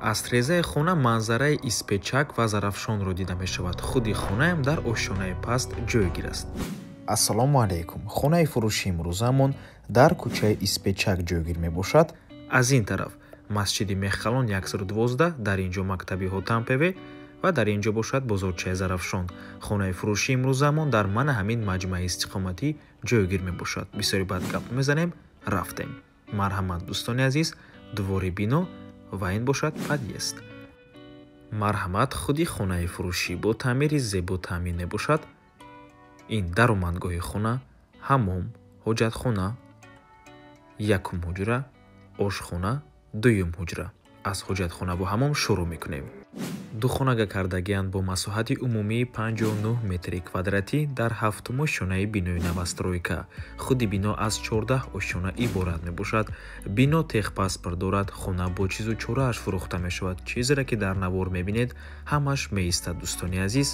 Аз трезаи хона манзараи Испечак ва Зарафшонро дида мешавад. Худи хонаам дар ошёнаи паст ҷойгир аст. Ассалому алайкум. Хонаи фурӯши имрӯзамон дар кӯчаи Испечак ҷойгир мебошад. Аз ин тараф масҷиди Мехқалон 112, дар ин ҷо мактаби Ҳотампеве ва дар ин ҷо бошад бозорчаи Зарафшон. Хонаи фурӯши имрӯзамон дар мана ҳамин маҷмааи истиқоматӣ ҷойгир мебошад. Бисёри бад гап мезанем, рафтем. Марҳамат, дӯстони азиз, двори бино ва ин бошад подъезд. Марҳамат, худи хонаи фурӯшӣ бо таъмири зебо таъмин мебошад. Ин даромадгоҳи хона, ҳаммом, ҳоҷатхона, якум ҳуҷра, ошхона, дуюм ҳуҷра. Аз ҳоҷатхона бо ҳаммом шурӯъ мекунем. Духонага кардагианд бо масоҳати умумии 59 метри квадратӣ дар ҳафтум ошёнаи бинои новостройка. Худи бино аз 14 ошёна иборат мебошад. Бино техпаспорт дорад, хона бо чизу чорааш фурӯхта мешавад. Чизере ки дар навор мебинед, ҳамаш меистад, дӯстони азиз.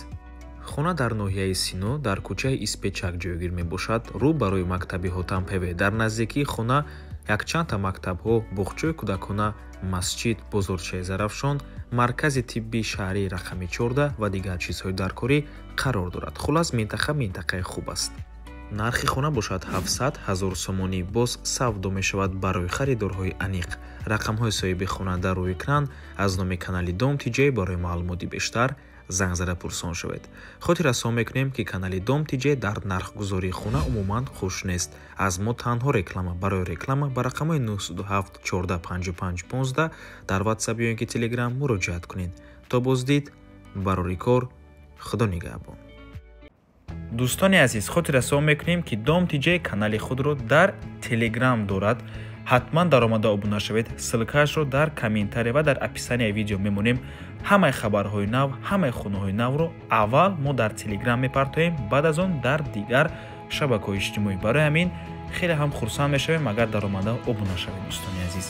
Хона дар ноҳияи Сино дар кӯчаи Испечак ҷойгир мебошад, рӯ барои мактаби Ҳотампеве. Дар наздикии хона якчандта мактабҳо, боғчаи кӯдакона, масҷид, бозорчаи Зарафшон, маркази тиббии шаҳрии рақами 14 ва дигар чизҳои даркорӣ қарор дорад. Хулас, минтақа минтақаи хуб аст. Нархи хона бошад 700 ҳазор сомонӣ, боз савдо мешавад барои харидорҳои аниқ. Рақамҳои соҳиби хона дар рӯи экран. Аз номи канали Дом Тиҷей барои маълумоти бештар занг зада пурсон шавед. Хотиррасон мекунем, ки канали Дом Тиҷей дар нархгузории хона умуман хуш нест. Аз мо танҳо реклама. Барои реклама ба рақамҳои 907 14 55 15 дар WhatsApp ё ин ки Telegram муроҷиат кунед. То боздид, барори кор, Худо нигаҳбон. Дӯстони азиз, хотиррасон мекунем, ки Дом Тиҷей канали худро дар Telegram дорад. Ҳатман даромада обуна шавед. Ссылкаашро дар комментария ва дар описанияи видео мемонем. Ҳамаи хабарҳои нав, ҳамаи хонаҳои навро аввал мо дар Телеграм мепартоем, баъд аз он дар дигар шабакаҳои иҷтимоӣ. Барои ҳамин хеле ҳам хурсанд мешавем, агар даромада обуна шавед, дӯстони азиз.